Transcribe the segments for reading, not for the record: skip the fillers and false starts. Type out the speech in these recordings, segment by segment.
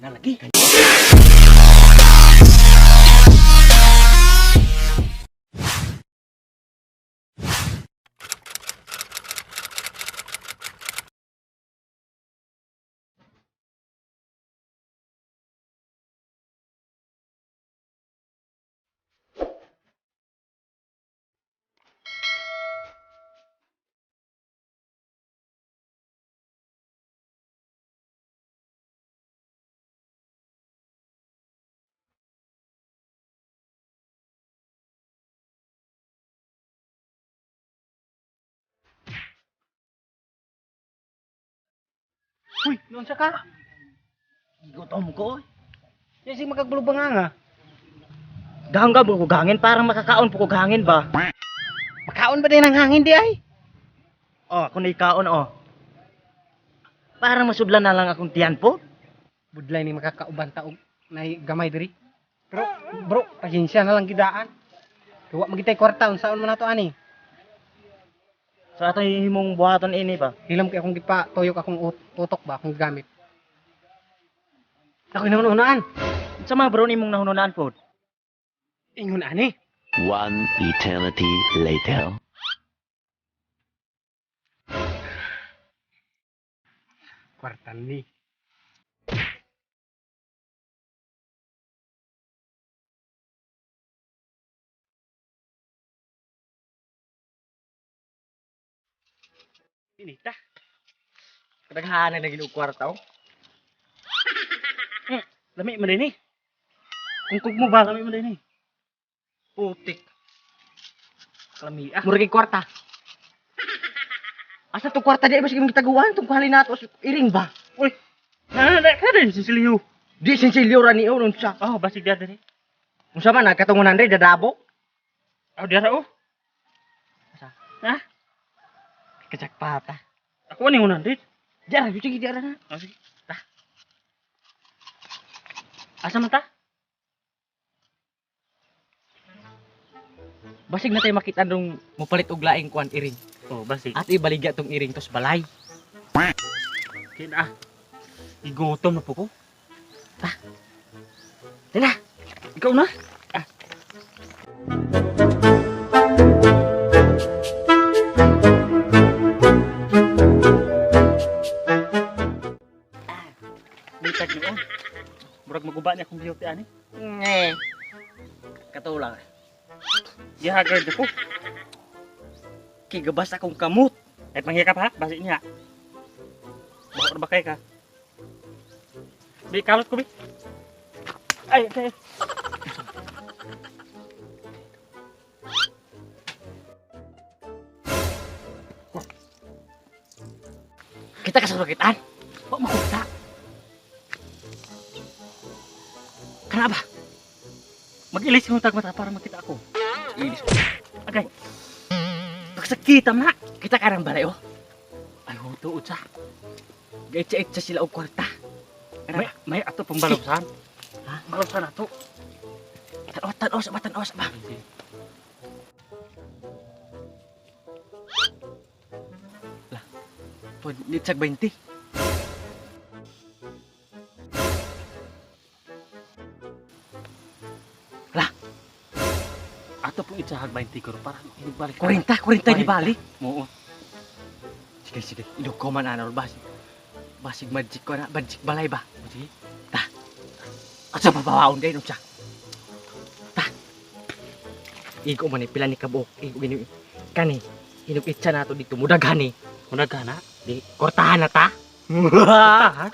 Nalagi. Uy, noon sa ka? Gutom ko. Oy. Yan si magagbulubang nga. Gahang ka ko gangin parang makakaon po ko gangin ba? Makaon ba din ang hangin di ay? Oh, ako na ikaon oh. Parang masudlan na lang akong tiyan po. Budlay ni makakauban taog na gamay diri. Pero bro, pasensya na lang gidaan. Kaya magitay kwarta unsaon man nato ani. So ato himong buhaton ini ba? Hilam kay akong gipa tuyok akong utok ba akong gamit. Ako inahunaan. Sa mga bro nimong nahununaan po. Ingon ani. One eternity later. Kwarta ni. Inita. Kadaghanan na ginuog kwarta oh. Lami man din eh. Kung mo ba, lami man din eh. Putik. Lami ah. Murag kay kwarta. Asa tong kwarta di ba sige mong gitaguan tong kuhalin nato sa iring ba? Uy! Na, na, na, din, sisilyo. Di sinsilyo ra ni oh unsa. Oh, basig diyan din eh. Unsa man na katong 100 dadabo? Oh, diyan oh. Asa? Ha? Kajakpata. Ako ni 100. Diyan, sige diyan na. Oh, sige. Ta. Asa man ta? Basig na tayo makita nung mopalit og laing kuan iring. Oh, basig. At ibaligya tong iring tos balay. Kina ah. Igutom na po ko. Dila. Ikaw na. Ah. Bitag niyo. Murag maguba niya akong beauty ani. Nge. Katulang. Gihagard ako. Kigabas akong kamot. Ay panghikap ha, basi niya. Bako na ba kay ka? Bi, kalot ko bi. Ay, ay. Kita ka sa rakitan. Wa makita. Kana ba? Mag-ilis yung tag mata para makita ako. Ilis. Agay. Pagsakita na. Kita ka ng balay oh. Ay, huto utsa. Gaitsa-itsa sila og kwarta. Kana May ba? may ato pang balobsan. Ha? Balobsan ato. Tanaw, tanaw sa ba, tanaw sa ba. Lah. Pod nitsag 20. Ato pong itsahag 20 kuro para makinugbalik. 40, 40 di balik. Oo. Sige, sige. Ilog ko man ano, basig. Basig magic ko na, magic balay ba? Sige. Ta. At sa papawaon din, unsa. Ta. Igo man ni pila ni kabuok, igo gini. Kani, inog itsa nato dito mudaghan ni. Munaga na. Di kortahan na ta. Ha?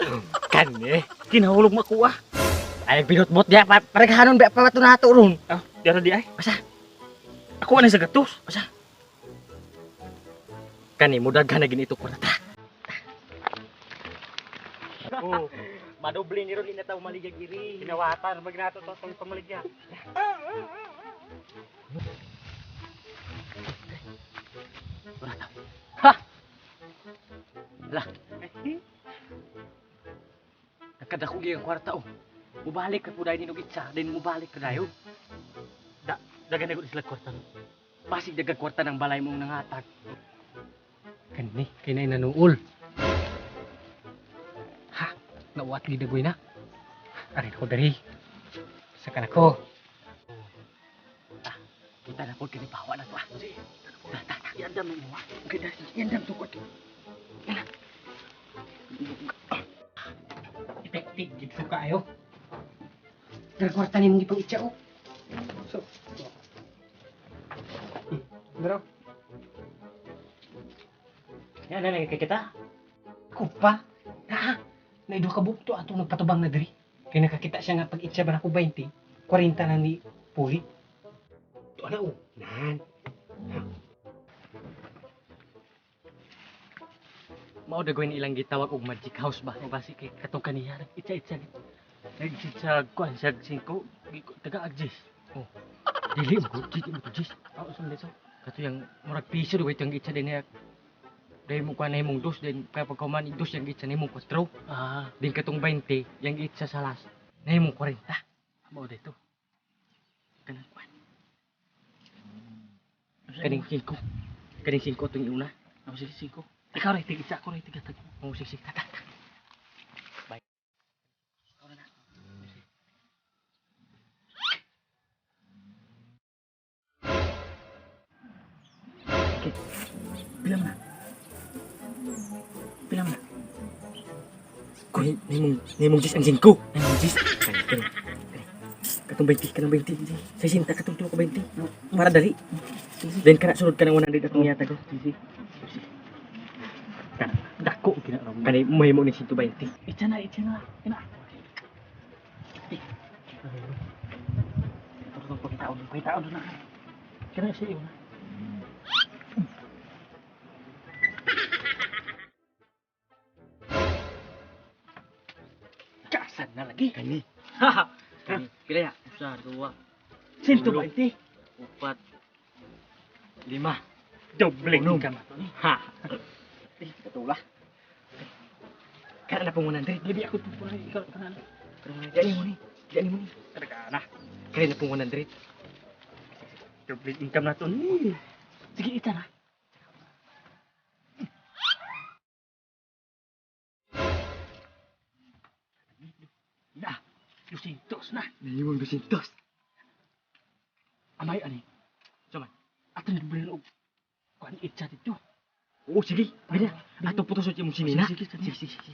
Kani. Kinahulog makuha. Ay binotbot dia pa pareghanon ba pa nato ron. Ah, diara di ay. Asa? Ako ani sa gatos. Kani mudaghan na gini ito kwarta. Ta. Oo. Madoble ni ron ina taw maligag iri. Kinawatan mag nato to tong pamaligya. Ha. Lah. Nakadako gyud ang kwarta oh. Mubalik ka po dahil ninog itsa, then mubalik ka dayo. Dagan na ko sila kwarta. Basig dagag kwarta ng balay mong nangatag. Kani kay na nanuol. Ha, nauwat gidagoy na. Ari ko diri. Sa kanako. Punta na po kini bawa na to ah. Ta ta ta. Iandam mo ah. Okay, dali. Iandam to ko. Effective gid ko kaayo. Dara kwarta nimong gipang itsa oh. So. Bro, Yan na nakikita. ako pa. Na, naido ka bukto atong nagpatubang na diri. Kay nakakita siya nga pag itsa ba nako 20, 40 na ni Puli. To na oh. Nan. Mao dagoy ni ilang gitawag og magic house ba. O basi kay katong kaniya nag-itsa-itsa. Nag-itsa kuan siya 5 taga agjis. Dili mo dili mo to Jis. Ako sa dito. Kato yang murag piso dagoy itong itsa din niya. Dahil mo kuha na himong dos, din kaya pag kuman dos yung itsa na himong 4. Ah, Din katong 20, yung itsa sa last, na himong 40. mao dito. Kanang kuan. Kaning 5. Kaning 5 itong iuna. Ako sige 5. Ikaw ray tig-itsa ako ray tig-tag. Oh, sige, sige, ta, ta, ta. Bye. Ikaw na na. Okay. Pila man na? Pila man na? Kuy, naimong jis ang 5. Naimong jis. Kani, kani. Kani. Katong 20, kanang 20. Sa sinta katong tulo ka 20. Para dali. Then kana sunod ka ng 100 atong yata ko. Sige. Dako gina ron. Kani mahimo ni 120. Itsa na, itsa na. Ina. Ito itong pagkitaon. Pagkitaon na. Kaya siya yun. Kasan na lagi? Kani. Kani. Pila ya? Usa, duwa, 120. upat, lima. Doble Unom. ka mato ni. Ha. Eh, katula. Kana na pong 100. Labi ako tupo rin. Ikaw ka na. Dali mo ni. Dali mo ni. Talaga na. Kana na pong 100. Doble income na to ni. Sige, ita na. Na, 200 na. Nahimong 200. Amay ani. Saman. Ato na bilhin og kuan itsa dito. Oo, sige. Pwede na. Ato putos sa imong sinina. Sige, sige, Sige, sige, sige.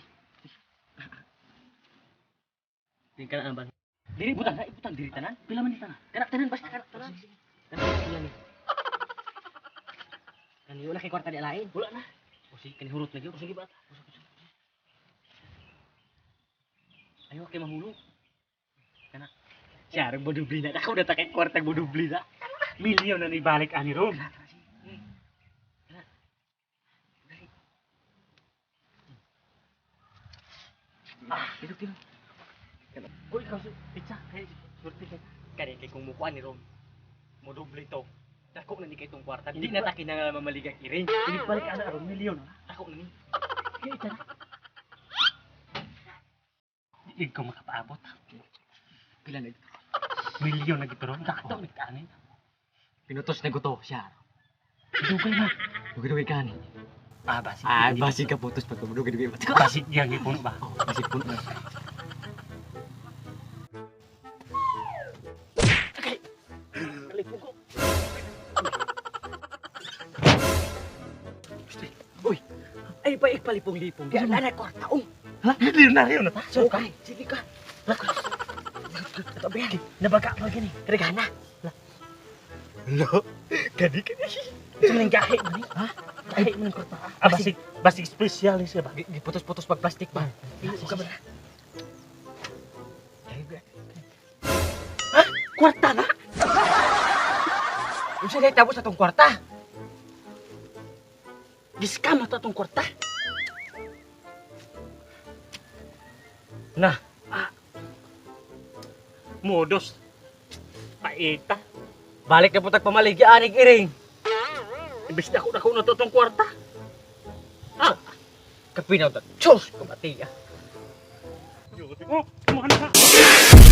Tingnan ka na ang ban. Diri butang na, ibutang diri tanan. Pila man ni tanan? Kanak tanan basta kanak tanan. Kanak pila ni. Kani wala kay kwarta di alain. Wala na. O sige, kani hurot na gyud. O, sige ba? Ayo kay mahulog. Kana. Siya rang bodubli na. Ako na ta kay kwarta bodubli na. Milyon na ibalik ani ron. Ah, dito dito. Ko ikaw sa itsa kay surti kay. Kani kay kung mukuan ni Rom. Modubli to. Dako na ni kay tong kwarta. Di na ta kinahanglan mamaligag iring. Ibalik ana ron milyon na. Dako na ni. Kay itsa na. Di ko makapaabot. Pila na ito. Milyon na gito ron. Dako ni ani. Pinutos na guto siya. Dugay na. Dugay-dugay ka ni. Ah, basig. Ah, basig ka putos pag dugay-dugay ba. Basig yang gipuno ba? Oh, basig puno. Kalipong ko. Uy. Ay pa ikpalipong-lipong. Di ala na kwarta ong. Ha? Milyonaryo na ta. So ka, sige ka. Ato ba yan? Nabaga pa gani. Kadagana. Lo, kadi kadi. Sa man gahi man ni. Ha? Gahi man kwarta. Ah, basig basig specialist siya ba? Giputos-putos pag plastic ba? Sige, ka ba? Kwarta na. Unsa kay tapos atong kwarta? Giscam na to atong kwarta. Na. Ah. Modus. Paita. Balik na putag pamaligya anig iring. Imbis na ako na na to atong kwarta. Ah. Kapinaw ta. Diyos, kumati ah. Oh, kumuha na ka.